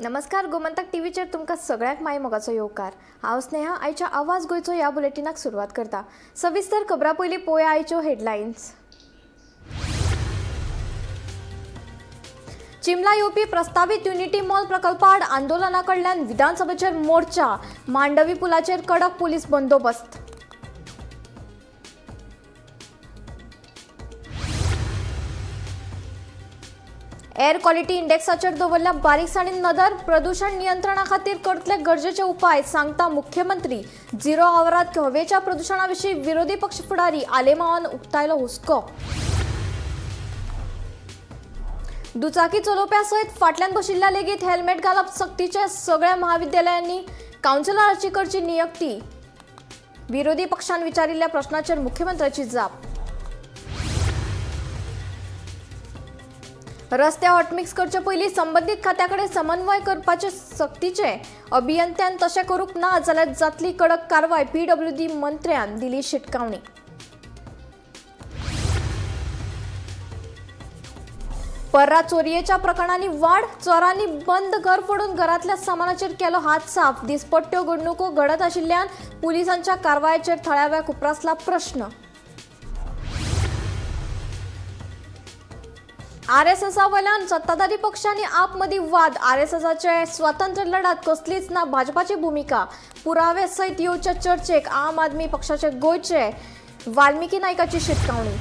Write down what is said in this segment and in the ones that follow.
नमस्कार, गोमंतक टीव्हीचेर तुमकां सगळ्यांक माय मोगाचो येवकार. हांव स्नेहा, आयच्या आवाज गोंयचो ह्या बुलेटिनाक सुरवात करता. सविस्तर खबरां पयलीं पळोवया आयच्यो हेडलायन्स. चिमला येवपी प्रस्तावीत युनिटी मॉल प्रकल्पा आड आंदोलना कडल्यान विधानसभेचेर मोर्चा. मांडवी पुलाचेर कडक पुलीस बंदोबस्त. एअर क्वॉलिटी इंडेक्साचेर दवरल्या बारीकसाणीन नदर. प्रदूषण नियंत्रणा खातीर करतले गरजेचे उपाय, सांगता मुख्यमंत्री. झिरो आवरात हवेच्या प्रदूषणा विशीं विरोधी पक्ष फुडारी आलेमावान उक्तायलो हुस्को. दुचाकी चलोवप्या सयत फाटल्यान बशिल्ल्या लेगीत हेल्मेट घालप सक्तीचे. सगळ्या महाविद्यालयांनी कावन्सिलराची करची नियुक्ती. विरोधी पक्षान विचारिल्ल्या प्रश्नाचेर मुख्यमंत्र्याची जाप. रस्ते हॉटमिक्स करचे पयलीं संबंदीत खात्या कडेन समन्वय करपाचे सक्तीचे. अभियंत्यान तशें करूंक ना जाल्यार जातली कडक कारवाय. पीडब्ल्यूडी मंत्र्यान दिली शिटकावणी. पर्रा चोरयेच्या प्रकरणांनी वाड. चोरांनी बंद घर फोडून घरांतल्या सामानाचेर केलो हात साफ. दिसपट्ट्यो घडणुको घडत आशिल्ल्यान पुलिसांच्या कारवायेचेर थळाव्याक उप्रासला प्रश्न. आरएसएसा वयल्यान सत्ताधारी पक्ष आनी आप मदीं वाद. आरएसएसाचे स्वातंत्र्य लढ्यांत कसलीच ना भाजपाची भुमिका. पुरावे सयत येवच्या चर्चेक आम आदमी पक्षाचे गोंयचे वाल्मिकी नायकाची शिटकावणी.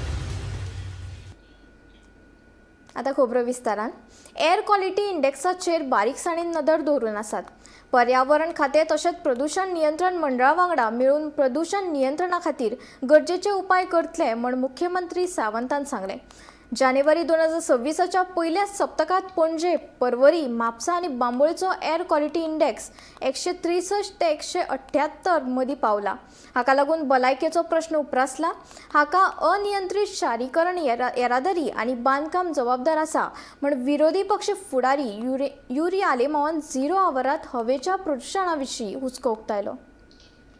आतां खबरो विस्तारान. एअर क्वॉलिटी इंडेक्साचेर बारीकसाणीन नदर दवरून आसात. पर्यावरण खातें तशेंच प्रदूशण नियंत्रण मंडळा वांगडा मेळून प्रदूशण नियंत्रणा खातीर गरजेचे उपाय करतले म्हूण मुख्यमंत्री सावंतान सांगलें. जानेवारी 2026च्या पयल्या सप्तकांत पणजे, परवरी, म्हापसा आनी बांबोळेचो एअर क्वॉलिटी इंडेक्स 163 ते 178 मदीं पावला. हाका लागून भलायकेचो प्रश्न उप्रासला. हाका अनियंत्रीत शारीकरण, येरादारी आनी बांदकाम जबाबदार आसा म्हण विरोधी पक्ष फुडारी युरी आलेमावान झिरो आवरात हवेच्या प्रदुशणा विशीं हुस्को उक्तायलो.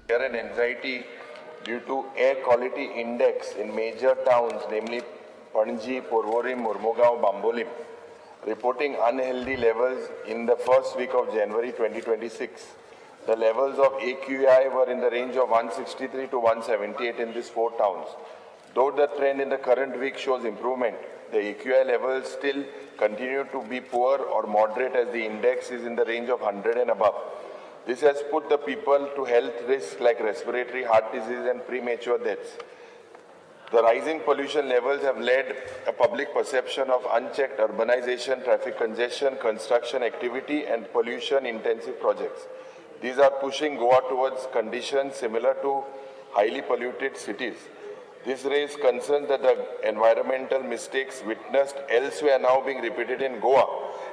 Fear and anxiety due to air quality index in major towns, namely Panaji, Porvorim, Mormugao, Bambolim, reporting unhealthy levels in the first week of January 2026. The levels of AQI were in the range of 163 to 178 in these four towns. Though the trend in the current week shows improvement, the AQI levels still continue to be poor or moderate, as the index is in the range of 100 and above. This has put the people to health risks like respiratory, heart disease and premature deaths. The rising pollution levels have led a public perception of unchecked urbanization, traffic congestion, construction activity and pollution intensive projects. These are pushing Goa towards conditions similar to highly polluted cities. This raised concerns that the environmental mistakes witnessed elsewhere are now being repeated in Goa,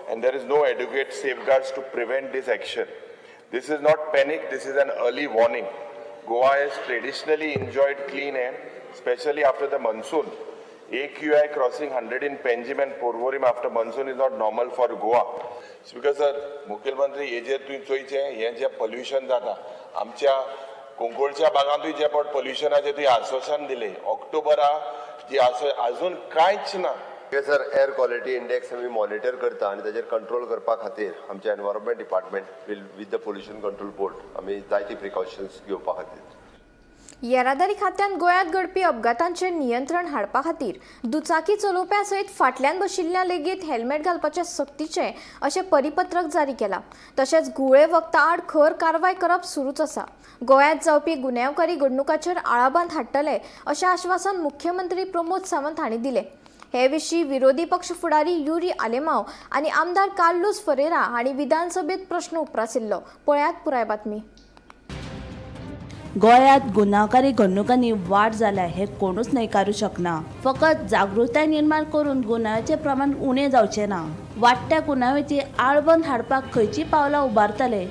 and there is no adequate safeguards to prevent this action. This is not panic, this is an early warning. Goa has traditionally enjoyed clean air, especially after the monsoon. AQI crossing 100 in Panjim and Porvorim after monsoon is not normal for Goa. Speaker sir, मुखेलमंत्री, हे जे तुवें चोयचें, हें जें pollution जाता आमच्या कुंकळच्या भागांतूय, जे पण पोल्युशनाचें तुवें आश्वासन दिलें ऑक्टोबरा जी आसा, अजून कांयच ना. सर, एअर क्वॉलिटी इंडेक्स आमी मॉनिटर करता आनी ताजेर कंट्रोल करपा खातीर आमचे Environment Department will with the Pollution Control Board आमी जायती प्रिकॉशन्स घेवपा खातीर. येरादारी खात्यान गोंयांत घडपी अपघातांचेर नियंत्रण हाडपा खातीर दुचाकी चलोवप्या सयत फाटल्यान बशिल्ल्या लेगीत हेल्मेट घालपाचे सक्तीचें अशें परिपत्रक जारी केलां. तशेंच घुंवळे वखदां आड खर कारवाय करप सुरूच आसा. गोंयांत जावपी गुन्यांवकारी घडणुकांचेर आळाबंद हाडटले अशें आश्वासन मुख्यमंत्री प्रमोद सावंत हांणी दिलें. हे विशीं विरोधी पक्ष फुडारी युरी आलेमाव आनी आमदार कार्लूस फरेरा हांणी विधानसभेत प्रश्न उप्रासिल्लो. पळयात पुराय बातमी. गोंयांत गुन्यांवकारी घडणुकांनी वाड जाल्या हें कोणूच न्हयकारूं शकना. फकत जागृताय निर्माण करून गुन्यांवाचें प्रमाण उणें जावचें ना. वाडट्या गुन्यांवाचेर आळबंद हाडपाक खंयचीं पावलां उबारतले,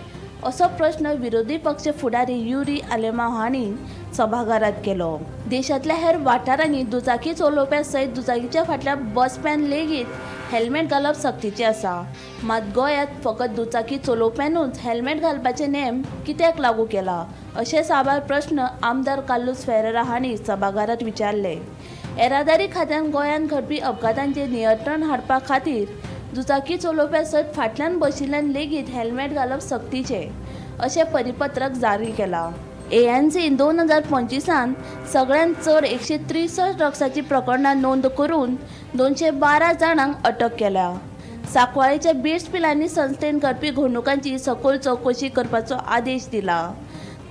असो प्रश्न विरोधी पक्ष फुडारी युरी आलेमाव हांणी सभाघरांत केलो. देशांतल्या हेर वाठारांनी दुचाकी चलोवप्या सयत दुचाकीच्या फाटल्यान बसप्यान लेगीत हेल्मेट घालप सक्तीचें आसा. मात गोंयांत फकत दुचाकी चलोवप्यानूच हेल्मेट घालपाचे नेम कित्याक लागू केला, अशे साबार प्रश्न आमदार कार्लूस फेरेरा हांणी सभाघरांत विचारले. येरादारी खात्यान गोंयांत घडपी अपघातांचेर नियंत्रण हाडपा खातीर दुचाकी चलोवप्या सयत फाटल्यान बशिल्ल्यान लेगीत हेल्मेट घालप सक्तीचें अशें परिपत्रक जारी केलां. एएनसीन 2025 सगळ्यांत चड 163 ड्रग्साची प्रकरणां नोंद करून 212 जाणांक अटक केल्या. सांकवाळेच्या बिट्स पिलानी संस्थेन घडपी घडणुकांची सखोल चवकशी करपाचो आदेश दिला.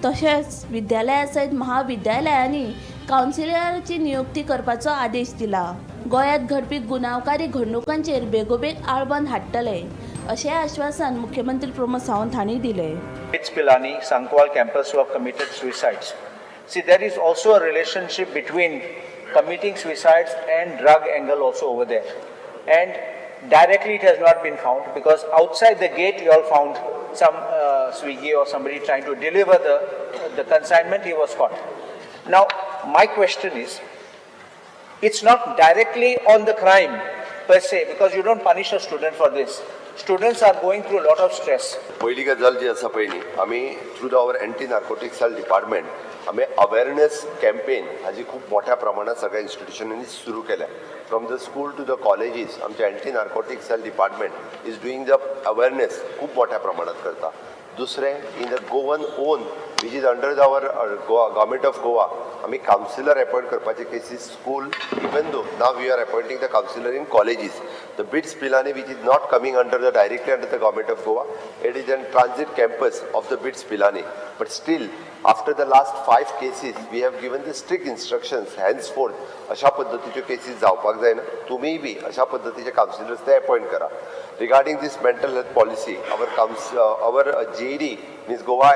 तशेंच विद्यालया सयत महाविद्यालयांनी कावन्सिलराची नियुक्ती करपाचो आदेश दिला. गोंयांत घडपी गुन्यांवकारी घडणुकांचेर बेगोबेग आळबंद हाडटले अशें आश्वासन मुख्यमंत्री प्रमोद सावंत हांणी दिलें. BITS Pilani, Sankwal campus who have committed suicides. See, there is also a relationship between committing suicides and drug angle also over there. And directly it has not been found because outside the gate you all found some Swiggy or somebody trying to deliver the consignment, he was caught. Now, my question is, it's not directly on the crime per se because you don't punish a student for this. Students are going through a lot of stress. पयली गजाल जी आसा पळय न्ही, आमी through the our anti narcotic cell department आमी awareness campaign हाजी खूब मोठ्या प्रमाणात सगळ्या इन्स्टिट्युशनांनी सुरू केल्या. From the school to the colleges आमचे anti narcotic cell department is doing the awareness खूब मोठ्या प्रमाणात करता. दुसरें, in the Goan own, which is under the our Goa government of Goa, आमी कावन्सिलर अपॉयंट करपाचे cases school, even though now we are appointing the counsellor in colleges. The BITS Pilani, which is not coming under the directly under the government of Goa, it is an transit campus of the BITS Pilani, but still after the last five cases we have given the strict instructions, henceforth अशा पद्दतीच्यो cases जावपाक जायना, तुमीय बी अशा पद्दतीचे councillors ते appoint करा. Regarding this mental health policy, our GED, means Goa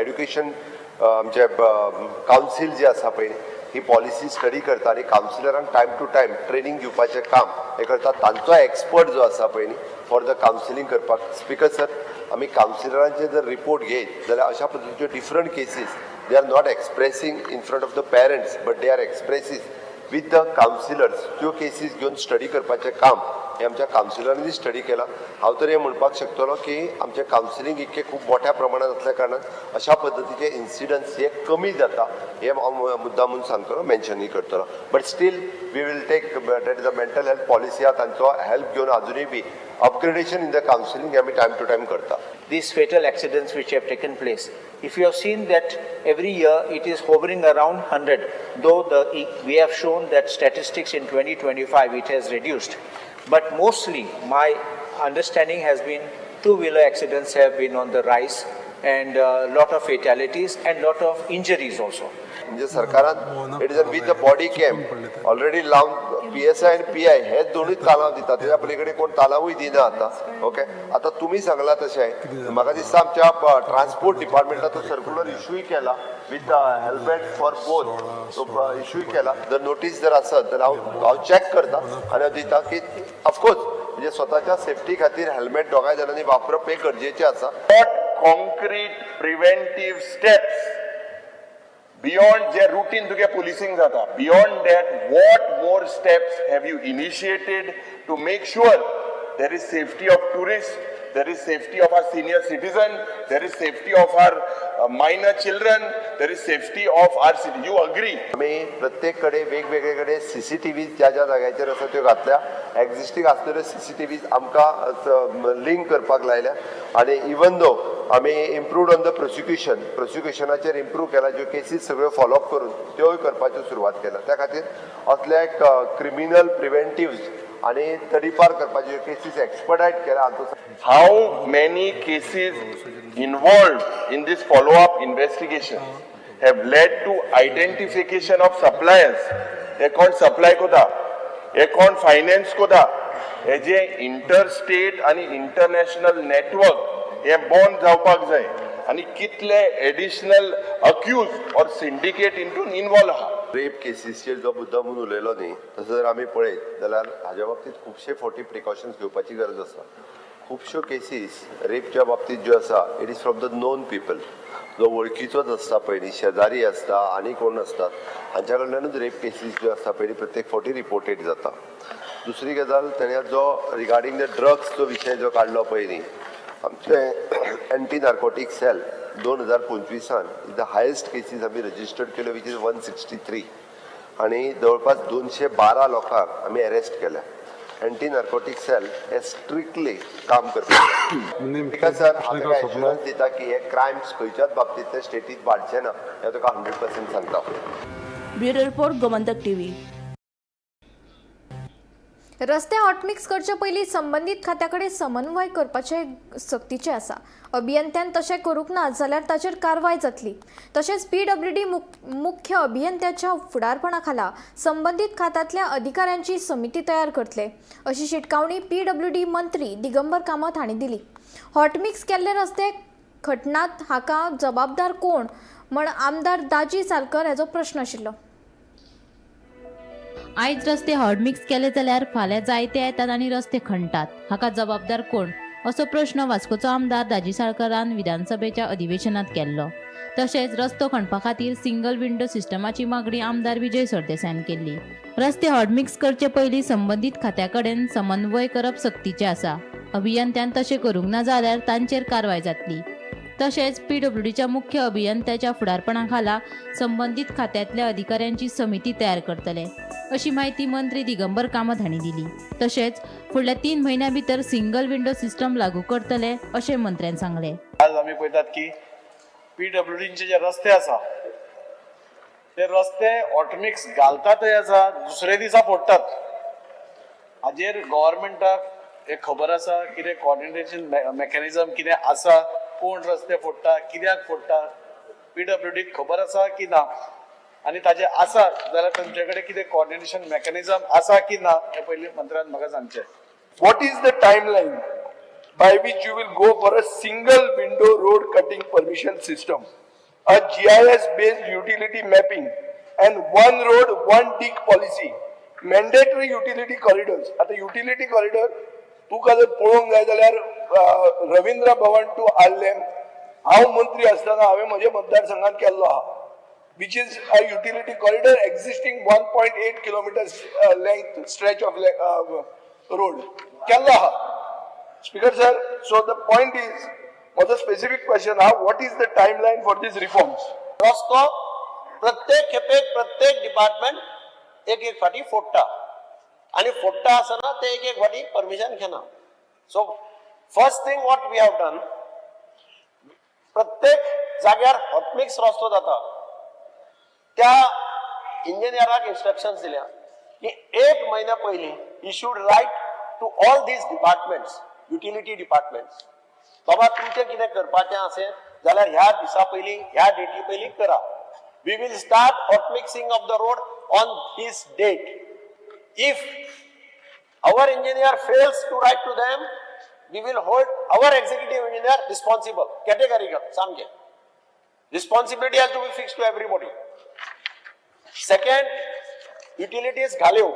Education आमचे council जे आसा पळय, ही पॉलिसी स्टडी करता आनी कावन्सिलरांक टायम टू टायम ट्रेनींग दिवपाचें काम हें करता. तांचो एक्सपर्ट जो आसा पळय न्ही, फॉर the counselling करपाक. स्पिकर सर, आमी कावन्सिलरांचे जर रिपोर्ट घेयत जाल्यार अशा पद्दतीच्यो different cases they are not expressing in front of the parents, but they are expresses with the counsellors. त्यो केसीस घेवन स्टडी करपाचें काम हें आमच्या कावन्सिलरांनी स्टडी केलां. हांव तर हें म्हणपाक शकतलो की आमचें कावन्सिलींग इतकें खूब मोठ्या प्रमाणात आसल्या कारणान अशा पद्दतीचे इन्सिडंट्स हे कमी जाता, हे हांव मुद्दाम म्हणून सांगतलो, मेन्शनूय करतलो. But still we will take that is a mental health policy आहा, तांचो हेल्प घेवन अजुनूय बी अपग्रेडेशन इन the counselling आमी टायम टू टायम करता. These fatal accidents which have taken place. If you have seen that every year it is hovering around 100, though we have shown that statistics in 2025 it has reduced. But mostly my understanding has been two-wheeler accidents have been on the rise and a lot of fatalities and lot of injuries also. म्हणजे सरकारान it is with the body cam already लावन PSI आनी PI हे दोनूय तालांव दितात. तेच्या पलीकडे कोण तालांवूय दिना आतां. ओके, आतां तुमी सांगला तशें म्हाका दिसता आमच्या ट्रान्सपोर्ट डिपार्टमेंटान तो सर्क्युलर इशूय केला with the helmet for both, तो इशूय केला. जर नोटीस जर आसत जाल्यार हांव चॅक करता आनी हांव दिता की ऑफकोर्स म्हणजे स्वताच्या सेफ्टी खातीर हेल्मेट दोगांय जाणांनी वापरप हें गरजेचें आसा. What concrete preventive steps beyond J routine तुगे policing जाता, beyond that, what more steps have you initiated to make sure there is safety of tourists, there is safety of our senior citizen, there is safety of our minor children, there is safety of our city? You agree? आमी प्रत्येक कडेन वेगवेगळे कडेन CCTV ज्या ज्या जाग्याचेर आसा त्यो घातल्या. एक्झिस्टींग आसलेल्यो सीसीटीव्ही आमकां लिंक करपाक लायल्या आनी इवन दो आमी इम्प्रूव्ड ऑन the prosecution, प्रोसिक्युशनाचेर इम्प्रूव केला, ज्यो केसीस सगळ्यो फॉलोअप करून त्योय करपाच्यो सुरवात केल्या. त्या खातीर असल्या एक क्रिमिनल प्रिवेंटिव्स आनी तडीपार करपाच्यो केसीस एक्सपर्टायट केल्या हातूंत. How many cases involved in this follow-up investigation have led to identification of suppliers? हे कोण सप्लाय कोता, हे कोण फायनान्स कोता, हे जे इंटरस्टेट आनी इंटरनॅशनल नेटवर्क हे बंद जावपाक जाय आनी कितले एडिशनल अक्यूज ऑर सिंडिकेट हितून इनवॉल्व आहा? रेप केसीसचेर जो मुद्दो म्हणून उलयलो न्ही, तसो जर आमी पळयत जाल्यार हाज्या बाबतींत खुबशे फावटी प्रिकॉशन्स घेवपाची गरज आसा. खुबश्यो केसीस रेपच्या बाबतींत ज्यो आसा, it is from the known people, जो वळखीचोच आसता पयलीं, शेजारी आसता आनी कोण आसतात, हांच्या कडल्यानूच रेप केसीस ज्यो आसता पयलीं प्रत्येक फावटी रिपोर्टेड जाता. दुसरी गजाल, तेणे जो रिगार्डींग the drugs जो विशय जो काडलो पळय न्ही, आमचे anti narcotic cell 2025 is the highest cases आमी रजिस्टर्ड केल्यो, which is 163. आनी जवळपास 212 लोकांक आमी अरेस्ट केल्या. एंटी नार्कोटीक सेल हे स्ट्रिक्टली काम करता. नेमकें सर, हांव प्रश्न तुका सोंपलो. एश्युरन्स दिता की हे क्रायम्स खंयच्याच बाबतींतले स्टेटीत वाडचे ना, हें तुका 100% सांगता. Bureau report, Gomantak TV. रस्ते हॉटमिक्स करचे पयलीं संबंदीत खात्या कडेन समन्वय करपाचें सक्तीचें आसा. अभियंत्यान तशें करूंक ना जाल्यार ताचेर कारवाय जातली. तशेंच पीडब्ल्यूडी मुख्य अभियंत्याच्या फुडारपणा खाला संबंदीत खात्यांतल्या अधिकाऱ्यांची समिती तयार करतले, अशी शिटकावणी पीडब्ल्यूडी मंत्री दिगंबर कामत हांणी दिली. हॉटमिक्स केल्ले रस्ते खटनात हाका जबाबदार कोण म्हण आमदार दाजी सालकर हाचो प्रश्न आशिल्लो. आयज रस्ते हॉटमिक्स केले जाल्यार फाल्यां जायते येतात आनी रस्ते खणटात, हाका जबाबदार कोण असो प्रश्न वास्कोचो आमदार दाजी साळकरान विधानसभेच्या अधिवेशनात केल्लो. तशेंच रस्तो खणपा खातीर सिंगल विंडो सिस्टमाची मागणी आमदार विजय सरदेसायान केल्ली. रस्ते हॉटमिक्स करचे पयलीं संबंदीत खात्या कडेन समन्वय करप सक्तीचें आसा. अभियंत्यान तशें करूंक ना जाल्यार तांचेर कारवाय जातली. तशेंच पीडब्ल्यूडीच्या मुख्य अभियंत्याच्या फुडारपणा खाला संबंदीत खात्यांतल्या अधिकाऱ्यांची समिती तयार करतले, अशी माहिती मंत्री दिगंबर कामत हांणी दिली. तशेंच फुडल्या 3 म्हयन्यां भितर सिंगल विंडो सिस्टम लागू करतले, अशें मंत्र्यान सांगलें. आज आमी पळयतात की पीडब्ल्यूडीचे जे रस्ते आसा ते रस्ते हॉटमिक्स घालतातय आसा, दुसरे दिसा फोडटात. हाजेर गव्हर्मेंटाक हें खबर आसा कितें कॉर्डिनेशन मेकॅनिजम कितें आसा, कोण रस्ते फोडटा, कित्याक फोडटा, पीडब्ल्यूडीक खबर आसा की ना, आनी ताजें आसा जाल्यार तांचे कडेन कितें कॉर्डिनेशन मेकॅनिजम आसा की ना, हें पयलीं मंत्र्यान म्हाका सांगचें. What is the timeline by which you will go for a single window road cutting permission system, a GIS based utility mapping, and one road, one dig policy, mandatory utility corridors? आता utility corridor तुका जर पळोवंक जाय जाल्यार रवींद्र भवन two Arlem हांव मंत्री आसतना हांवें म्हज्या मतदारसंघात केल्लो आहा, which is a utility corridor existing 1.8 kilometers length stretch of road केल्लो आहा. Speaker sir, so the point is, म्हजो स्पेसिफिक क्वेश्चन आहा, what is the timeline for these reforms? रस्तो प्रत्येक खेपेक प्रत्येक डिपार्टमेंट एक एक फाटी फोडटा आनी फोडटा आसतना ते एक एक फाटी परमिशन घेना. So first thing what we have done, प्रत्येक जाग्यार हॉटमिक्स रस्तो जाता त्या इंजिनियराक इन्स्ट्रक्शन्स दिल्या की एक म्हयन्या पयलीं he should write to all these departments, utility departments, बाबा तुमचें कितें करपाचें असेल जाल्यार ह्या दिसा पयलीं, ह्या डेटी पयलीं करा. We will start hot mixing of the road on this date. If our engineer fails to write to them, we will hold our executive engineer responsible, categorical सामकें. Responsibility has to be fix to everybody. Second, utilities घाल्यो,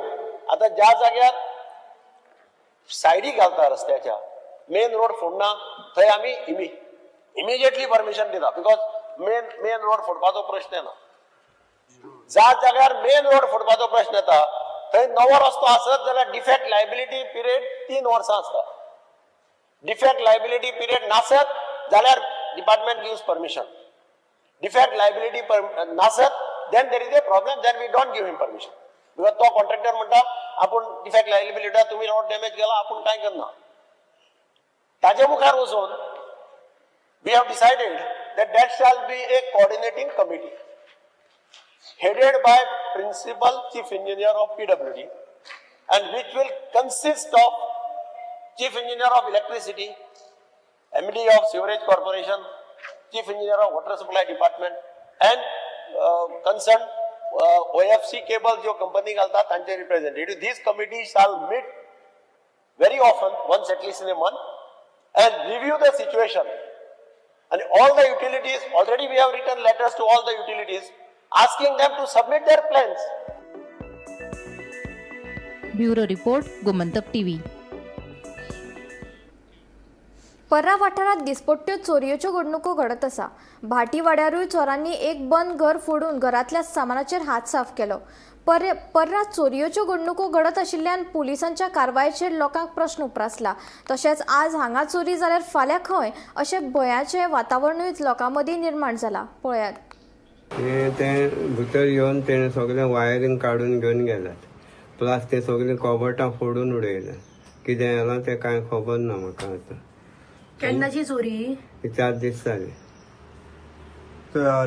आतां ज्या जाग्यार सायडी घालता रस्त्याच्या, main road फोडना, थंय आमी immediately permission दिता, because main road फोडपाचो प्रश्न येना. ज्या जाग्यार मेन रोड फोडपाचो प्रश्न येता थंय नवो रस्तो आसत जाल्यार डिफेक्ट लायबिलिटी पिरियड 3 वर्सां आसता. डिफेक्ट लायबिलिटी पिरियड नासत जाल्यार department gives permission. Defect liability नासत then there is a problem, then we don't give him permission, because तो कॉन्ट्रॅक्टर म्हणटा आपूण डिफेक्ट लायबिलिटी, तुमी रोड डॅमेज केला, आपूण कांय करना. ताजे मुखार वचून we have decided that that shall be a coordinating committee headed by Principal Chief Engineer of PWD and which will consist of Chief Engineer of Electricity, MD of Sewerage Corporation, Chief Engineer of Water Supply Department and concerned OFC cable ज्यो company घालता तांचे representative. This committee shall meet very often, once at least in a month, and review the situation. And all the utilities, already we have written letters to all the utilities asking them to submit their plans. Bureau report, Gomantak TV. पर्रा वाठारांत दिसपट्ट्यो चोरयेच्यो घडणुको घडत आसा. भाटी वाड्यारूय चोरांनी एक बंद घर फोडून घरांतल्या सामानाचेर हात साफ केलो. पर्रा चोरयेच्यो घडणुको घडत आशिल्ल्यान पुलिसांच्या कारवायेचेर लोकांक प्रश्न उप्रासला. तशेंच आज हांगा चोरी जाल्यार फाल्यां खंय अशें भंयाचें वातावरणूय लोकां मदीं निर्माण जालां. पळयात. हें तें भितर येवन तेणें सगळें वायरींग काडून घेवन गेल्यात, प्लस तें सगळीं कबटां फोडून उडयल्या. कितें जालां तें कांय खबर ना म्हाका आतां. केन्नाची चोरी? 4 दीस जाले.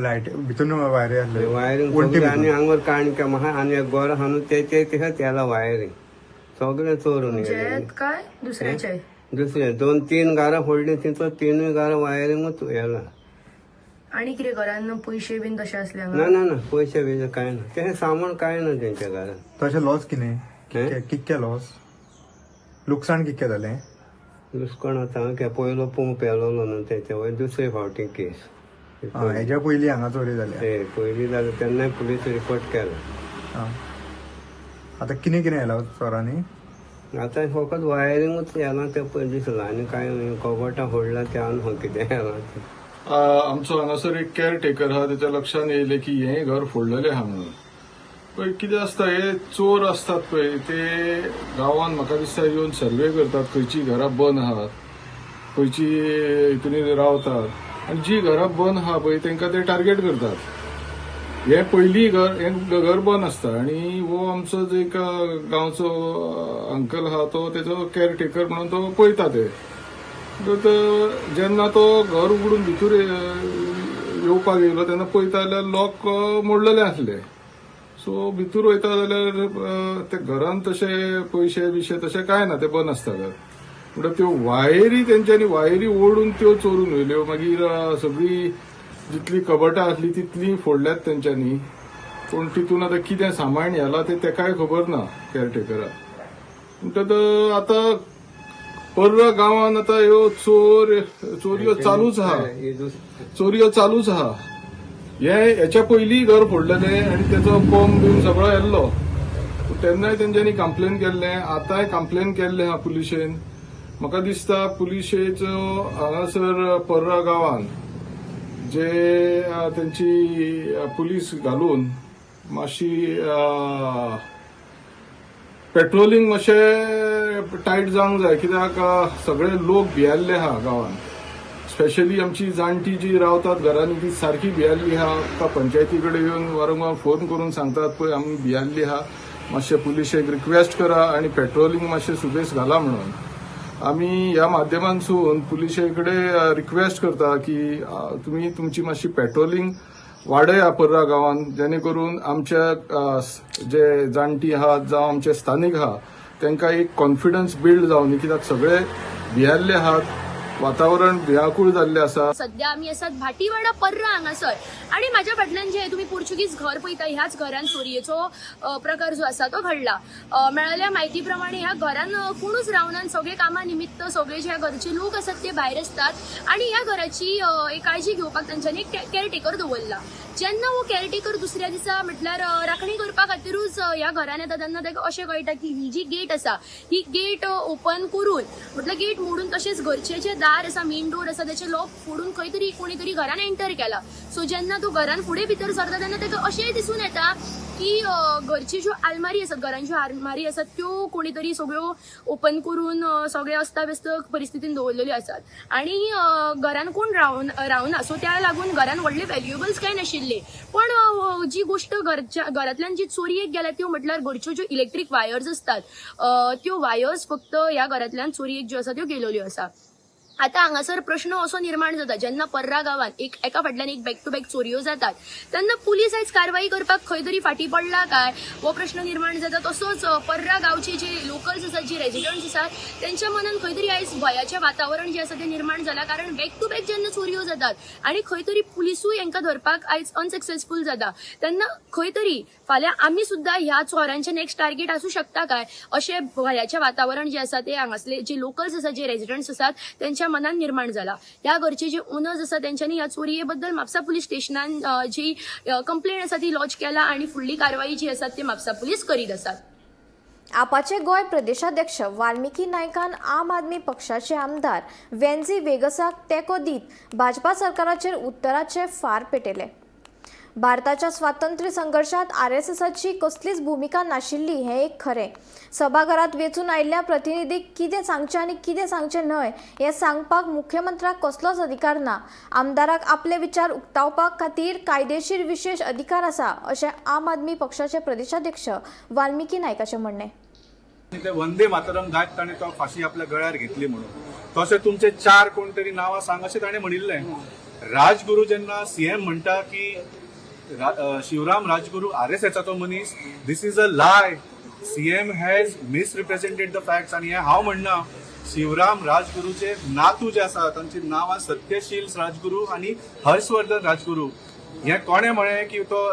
लायट भितून वायरी आसले वायरींग वण्टी सगळें आनी भितून. हांगर काणक्या म्हाका आनी एक गोर आहा न्हू तेचे तशेंच येला वायरींग सगळें चोरून गेलें. काय दुसऱ्याचे? दुसरें 2-3 घरां फोडलीं, तितून 3 घरां वायरींगूच येला. आणि कितें घरान पयशे बीन तशे आसले ना ना ना, पयशे बियशे कांय ना, तें सामान कांय ना तेंच्या घरान. तशें लॉस कितें? कितके लॉस, लुकसाण कितकें जालें? लुसकाण आतां हांव पयलो पंप येयलो न्हू तेचे वयर दुसरे फावटी केस. हेज्या पयलीं हांगा चोरी जाल्या? पयलीं जालें तेन्नाय पुलीस रिपोर्ट केला. आतां कितें कितें येला चोरांनी? आतां फकत वायरींगूच येलां तें पळय दिसलां, आनी कांय कबटां फोडलां तें आनी कितें येलां तें. आमचो हांगासर एक केअर टेकर आहा, तेच्या लक्षान येयलें की हें घर फोडलेलें आहा म्हणून. पळय कितें आसता, हे चोर आसतात पळय ते गांवान म्हाका दिसता येवन सर्वे करतात खंयची घरां बंद आहात, खंयची हितून रावतात, आनी जी घरां बंद आहा पळय तांकां ते टार्गेट करतात. हें पयलीं घर, हें घर बंद आसता आनी हो आमचो जो एक गांवचो अंकल आहा तो तेजो केअर टेकर म्हणून तो पळयता ते. जेन्ना तो घर उगडून भितर येवपाक येयलो तेन्ना पळयता जाल्यार लॉक मोडलेले आसले. सो भितर वयता जाल्यार ते घरान तशे पयशे बिशे तशें कांय ना, ते बंद आसता घर. म्हणटा त्यो वायरी तेंच्यांनी वायरी ओडून त्यो चोरून व्हेल्यो. मागीर सगळी जितली कबटां आसली तितली फोडल्यात तेंच्यांनी. पूण तितून आतां कितें सामान येलां तें तेकाय खबर ना केअरटेकराक. म्हणटा आतां पर्रा गांवान आतां ह्यो चोरयो चालूच आहा, चोरयो चालूच आहा. हे हेच्या पयलीं घर फोडलेलें आनी तेचो पंप बीन सगळो येल्लो, तेन्नाय तेंच्यांनी कंप्लेन केल्लें, आतांय कंप्लेन केल्लें आहा पुलिशेन. म्हाका दिसता पुलिशेचो हांगासर पर्रा गांवान जे तेंची पुलीस घालून मातशी पेट्रोलिंग मातशें टायट जावंक जाय, कित्याक सगळे लोक भियेल्ले आहा गांवान. स्पेशली आमची जाणटी जी रावतात घरांनी ती सारकी भियेल्ली आहा. पंचायती कडेन येवन वारंवार फोन करून सांगतात पळय आमी भियेल्ली आहा, मातशें पुलिशेक रिक्वेस्ट करा आनी पेट्रोलिंग मातशें सुबेस घाला म्हणून. आमी ह्या माध्यमांतसून पुलिशे कडेन रिक्वेस्ट करता की तुमी तुमची मातशी पेट्रोलिंग वाडया पर्रा गांवान, जेणे करून आमच्या जे जाणटी आहात जावं आमचे स्थानीक आहा तांकां एक कॉन्फिडन्स बिल्ड जावं न्ही, कित्याक सगळे भियेल्ले आहात, वातावरण भियाकूळ जाल्लें आसा. सध्या आमी आसात भाटीवाडा पर्रा हांगासर आनी म्हाज्या फाटल्यान जे तुमी पोर्चुगीज घर पळयता ह्याच घरान चोरयेचो प्रकार जो आसा तो घडला. मेळिल्ल्या म्हायती प्रमाणे ह्या घरान कोणूच रावना, सगळे कामा निमित्त सगळे जे ह्या घरचे लोक आसात ते भायर आसतात आनी ह्या घराची एक काळजी घेवपाक तांच्यांनी एक केअरटेकर दवरला. जेन्ना हो केअरटेकर दुसऱ्या दिसा म्हटल्यार राखणी करपा खातीरूच ह्या घरान येता तेन्ना ताका अशें कळटा की ही जी गेट आसा ही गेट ओपन करून म्हटल्यार गेट मोडून तशेंच घरचे जे दार आसा, मेन डोर आसा त्याचे लॉक फोडून खंय तरी कोणी तरी घरान एंटर केला. सो जेन्ना तो घरान फुडें भितर सरता तेन्ना ताका अशेंय दिसून येता की घरची ज्यो आलमारी आसात, घरान ज्यो आलमारी आसात त्यो कोणी तरी सगळ्यो ओपन करून सगळे अस्ताव्यस्त परिस्थितीन दवरलेल्यो आसात आनी घरान कोण रावना. सो त्या लागून घरान व्हडले व्हॅल्युएबल्स कांय नाशिल्ले, पण जी गोश्ट घरांतल्यान जी चोरयेक गेल्या त्यो म्हटल्यार घरच्यो ज्यो इलेक्ट्रीक वायर्स आसतात त्यो वायर्स फक्त ह्या घरांतल्यान चोरयेक ज्यो आसा त्यो गेलेल्यो आसा. आतां हांगासर प्रश्न असो निर्माण जाता, जेन्ना पर्रा गांवांत एका फाटल्यान एक बॅक टू बॅक चोरयो जातात तेन्ना पुलीस आयज कारवाई करपाक खंय तरी फाटीं पडला काय हो प्रश्न निर्माण जाता. तसोच पर्रा गांवचे जे लोकल्स आसात, जे रेजिडंट्स आसात तेंच्या मनान खंय तरी आयज भंयाचें वातावरण जें आसा तें निर्माण जालां, कारण बॅक टू बॅक जेन्ना चोरयो जातात आनी खंय तरी पुलिसूय हांकां धरपाक आयज अनसक्सेसफूल जाता तेन्ना खंय तरी फाल्यां आमी सुद्दां ह्या चोरांचें नेक्स्ट टार्गेट आसूं शकता काय अशें भंयाचें वातावरण जें आसा तें हांगासले जे लोकल्स आसात, जे रेजिडंट्स आसात तेंच्या मनान निर्माण जाला. ह्या घरचे जे ओनर्स आसा तेंच्यांनी ह्या चोरये बद्दल म्हापसा पुलीस स्टेशनान जी कंप्लेन आसा ती लॉज केला आनी फुडली कारवाई जी आसा ती म्हापसा पुलीस करीत आसात. आपाचे गोंय प्रदेशाध्यक्ष वाल्मिकी नायकान आम आदमी पक्षाचे आमदार वेन्झी वेगसाक तेंको दीत भाजपा सरकाराचेर उत्तराचे फार पेटयले. भारताच्या स्वातंत्र्य संघर्षात आरएसएसाची कसलीच भुमिका नाशिल्ली हें एक खरें. सभाघरात वेंचून आयिल्ल्या प्रतिनिधीक कितें सांगचें आनी कितें सांगचें न्हय हें सांगपाक मुख्यमंत्र्याक कसलोच अधिकार ना. आमदाराक आपले विचार उक्तावपा खातीर कायदेशीर विशेश अधिकार आसा अशें आम आदमी पक्षाचे प्रदेशाध्यक्ष वाल्मिकी नायकाचें म्हणणें. ते वंदे मातरम गायत ताणें तो फाशी आपल्या गळ्यार घेतली म्हणून तशें तुमचे चार कोण तरी नांवां सांग अशें ताणें म्हणिल्लें. राजगुरू जेन्ना सीएम म्हणटा की शिवराम राजगुरू आरएसएसाचो मनीस, this is a lie. CM has misrepresented the facts. आनी हें हांव म्हणना, शिवराम राजगुरूचे नातू जे आसा तांची नांवां सत्यशील राजगुरू आनी हर्षवर्धन राजगुरू. हें कोणें म्हळें की तो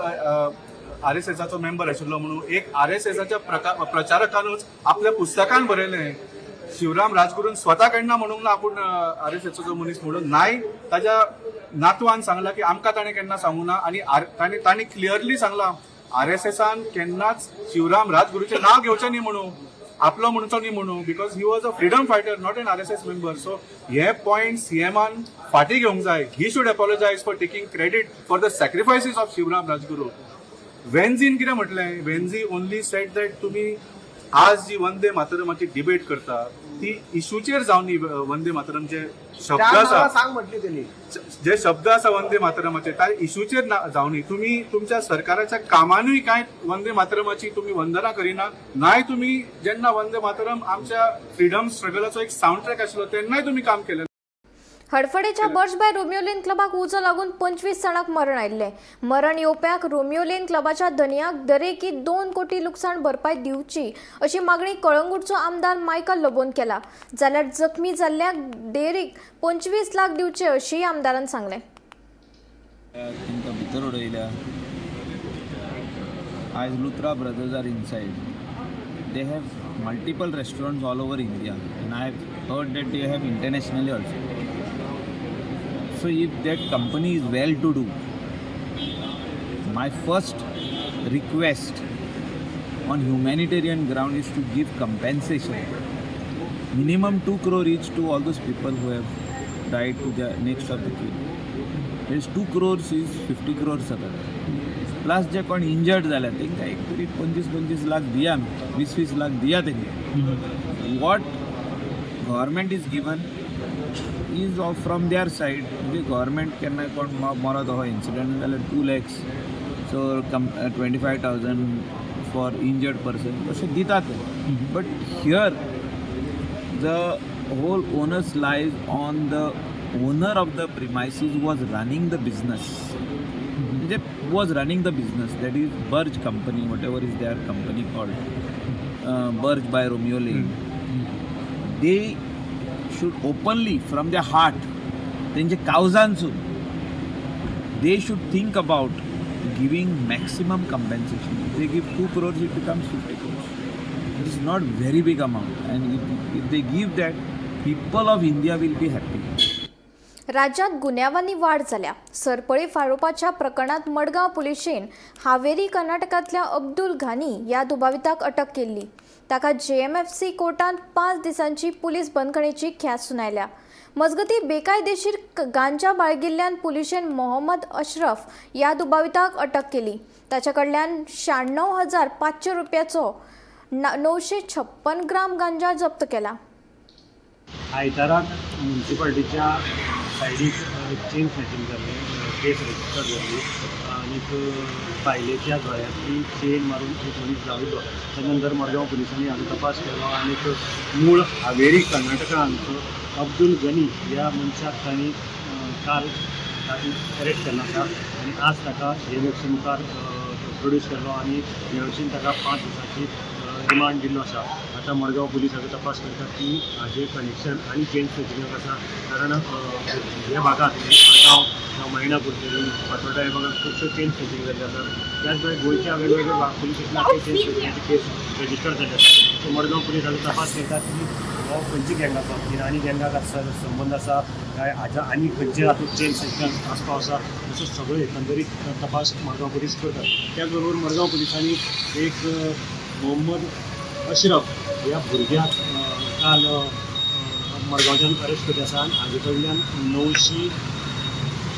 आरएसएसाचो मेंबर आशिल्लो म्हणून? एक आरएसएसाच्या प्रचारकानूच आपल्या पुस्तकान बरयलें. शिवराम राजगुरून स्वता केन्ना म्हणूंक ना आपूण आरएसएसाचो मनीस म्हणून. नाय ताज्या नातवान सांगलां की आमकां ताणें केन्ना सांगूं ना. आनी तांणी क्लियरली सांगलां आरएसएसान केन्नाच शिवराम राजगुरूचें नांव घेवचें न्ही म्हणून, आपलो म्हणचो न्ही म्हणून, because he was a freedom fighter, not an RSS member. So hey point सीएमान फाटीं घेवंक जाय. He should apologise for taking credit for the sacrifices of Shivaram Rajguru. वेन्झीन कितें म्हटलें? वेन्झी ओनली सेड that तुमी आज जी वंदे मातरमाची डिबेट करता ती इशूचेर जावन न्ही. वंदे मातरम जे शब्द आसा, सांग म्हटली त्यांनी, जे शब्द आसा वंदे मातरमाचे, त्या इशूचेर जावनी. तुमी तुमच्या सरकाराच्या कामानूय कांय वंदे मातरमाची तुमी वंदना करिना. नाय तुमी जेन्ना वंदे मातरम आमच्या फ्रिडम स्ट्रगलाचो एक सावंड ट्रॅक आशिल्लो तेन्नाय तुमी काम केलें. हडफडेच्या बर्च बाय रोमियो लेन क्लबाक उजो लागून 25 जाणांक मरण आयिल्लें. मरण येवप्याक रोमियो लेन क्लबाच्या धनयाक दरेकी 2 कोटी लुकसाण भरपाय दिवची अशी मागणी कळंगूटचो आमदार मायकल लोबोन केला. जाल्यार जखमी जाल्ल्याक देरीक 25 लाख दिवचे अशीय आमदारान सांगलें. तांकां भितर उडयल्या. आयज Luthra brothers are inside. They have multiple restaurants all over India and I have heard that they have internationally also. So if that company is well to do, my first request on humanitarian ground is to give compensation minimum 2 crore each to all those people who have died to the next of the kin. That is 2 crores is 50 crores जातात. Plus जे कोण injured जाल्या तांकां एक तरी 25-25 लाख दिया, 20-20 लाख दिया तांकां. What government is given is of from their side. म्हणजे गव्हर्मेंट केन्ना कोण मरत हो इन्सिडंट जाल्यार 2 lakhs, so 25,000 for injured person अशें दितात. But here the whole onus lies on the owner of the premises was running the business, म्हणजे was running the business, that is Burj company, whatever is their company called, Burj by Romeo Lane. They should openly from their heart, तेंचे काळजांसून they should think about giving maximum compensation. They give 2 crores, it becomes 50 crores. It is not very big amount, and if they give that, people of India will be happy. राज्यात गुन्यांवांनी वाढ जाल्या. सरपळी फारोवपाच्या प्रकरणात मडगांव पुलिशेन हावेरी कर्नाटकांतल्या अब्दुल घानी ह्या दुबाविताक अटक केल्ली. ताका जेएमएफसी कोर्टान 5 दिसांची पुलीस बंदखणीची ख्यास्त सुनायल्या. मजगतीं, बेकायदेशीर गांजा बाळगिल्ल्यान पुलिशेन मोहम्मद अशरफ ह्या दुबाविताक अटक केली. ताच्या कडल्यान 96,500 रुपयाचो 956 ग्राम गांजा जप्त केला. आयताराक मुन्सिपाल्टीच्या सायडीक एक चेन स्नॅचिंग जाल्लें, केस रजिस्टर जाल्ली आनीक बायलेच्या गळ्यांतली चेन मारून एक मनीस धांविल्लो. ताच्या नंतर मडगांव पुलिसांनी हाजो तपास केलो आनीक मूळ हावेरी कर्नाटका हांगचो अब्दुल गनी ह्या मनशाक तांणी काल राती अरेस्ट केल्लो आसा आनी आज ताका जे एम एफ सी मुखार प्रोड्यूस केल्लो आनी जे एम एफ सीन ताका 5 दिसांची रिमांड दिल्लो आसा. आतां मडगांव पुलीस हाजो तपास करतात की हाजें कनेक्शन आनी चेन स्नॅचिंगाक आसा, कारण ह्या भागांत मडगांव जावं मायणा कुडचडे, फातोर्डा ह्या भागांत खुबश्यो चेन स्नॅचिंग जाल्ल्यो आसा. त्याच भायर गोंयच्या वेगवेगळ्या पुलीस स्टेशनाचेर चेन स्नॅचिंगाची केस रजिस्टर जाल्ली आसा. सो मडगांव पुलीस हाजो तपास करतात की हो खंयची गँगाचो, इराणी गँगाक आसा संबंद आसा काय हाज्या आनी खंयचे हातूंत चेन स्नॅचिंगाक आसपाव आसा, असो सगळो एकंदरीत तपास मडगांव पुलीस करतात. त्याच बरोबर मडगांव पुलिसांनी एक मोहम्मद अशरफ ह्या भुरग्याक काल मडगांवच्यान अरेस्ट केल्ले आसा आनी हाजे कडल्यान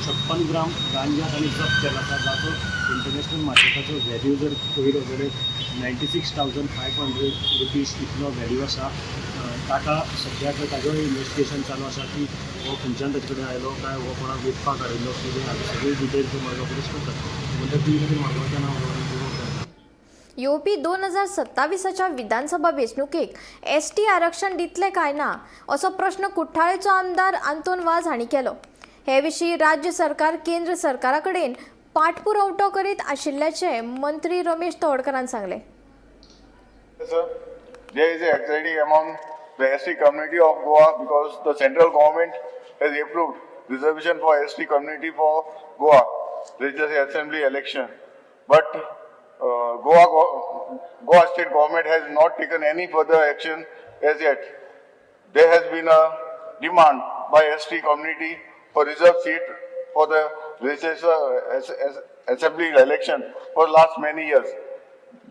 56 ग्राम गांजा तांणी जप्त केला आसा, जाचो इंटरनॅशनल मार्केटाचो व्हॅल्यू जर पळयलो जाल्यार 96,500 रुपीज इतलो व्हॅल्यू आसा. ताका सद्याक ताजो इन्वेस्टिगेशन चालू आसा की हो खंयच्यान ताचे कडेन आयलो काय हो कोणाक विकपाक हाडिल्लो कितें, हाजी सगळी डिटेल्स मडगांव पुलीस करतात. म्हणटकच ती खातीर मडगांवच्या नांव करता. येवपी 2027च्या विधानसभा वेंचणुकेक एसटी आरक्षण दितले काय ना असो प्रश्न कुठ्ठाळेचो आमदार आंतोन वाज हांणी केलो. हे विशीं राज्य सरकार केंद्र सरकारा कडेन पाठपुरवठो करीत आशिल्ल्याचें मंत्री रमेश तवडकरान सांगलें. Sir, there is anxiety among the ST community of Goa because the central government has approved reservation for ST community for Goa Legislative Assembly election. But Goa state government has not taken any further action as yet. There has been a demand by ST community for reserved seat for the Legislative Assembly election for the last many years.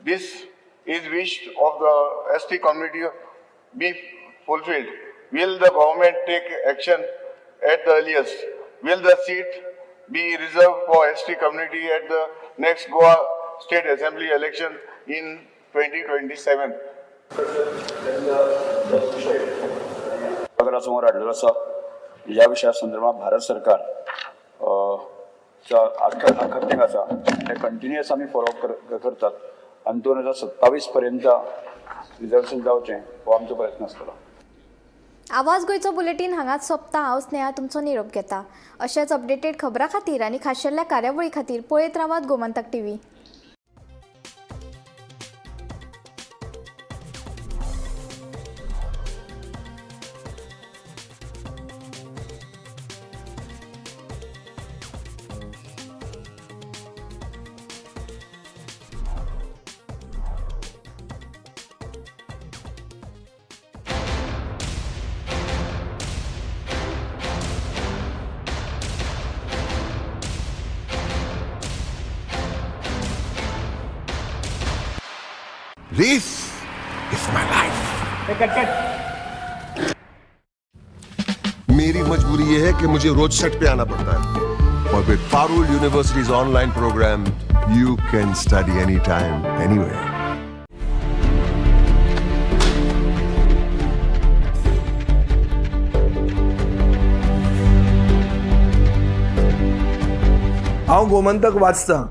This is wish of the ST community be fulfilled. Will the government take action at the earliest? Will the seat be reserved for ST community at the next Goa State Assembly election in 2027? समोर हाडलेलो आसा. ह्या विशया संदर्भात भारत सरकार आखतेक आसा ते continuous आमी follow up करतात आनी 2027 पर्यंत रिजर्वेशन जावचें हो आमचो प्रयत्न आसतलो. आवाज गोंयचो बुलेटीन हांगाच सोंपता. हांव स्नेहा तुमचो निरोप घेता. अशेंच अपडेटेड खबरां खातीर आनी खाशेल्या कार्यावळी खातीर पळयत रावात Gomantak TV. This is my life. मेरी मजबूरी ये है कि मुझे रोज सेट पे आना पड़ता है और with Parul University's online program you can study any time anywhere. हांव गोमंतक वाचतां.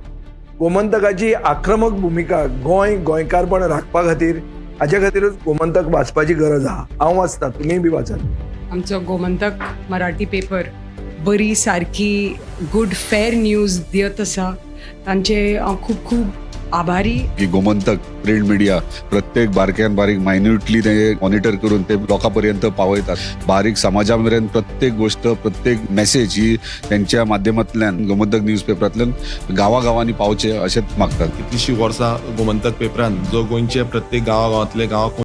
गोमंतकाची आक्रमक भुमिका गोंय गोंयकारपण राखपा खातीर, हाजे खातीरूच गोमंतक वाचपाची गरज आहा. हांव वाचतां, तुमीय बी वाचात. आमचो गोमंतक मराठी पेपर बरी सारकी गुड फेर न्यूज दियत आसा, तांचे हांव खूब खूब आभारी. की गोमंतक प्रिंट मिडिया प्रत्येक बारक्यान बारीक मायन्युटली ते मॉनिटर करून ते लोकां पर्यंत पावयतात. बारीक समाजा मेरेन प्रत्येक गोष्ट, प्रत्येक मेसेज ही त्यांच्या माध्यमांतल्यान गोमंतक न्यूज पेपरांतल्यान गांवागांवांनी पावचे अशेंच मागतात. कितलीशीं वर्सां गोमंतक पेपरान जो गोंयचे प्रत्येक गांवा गांवांतले गांवा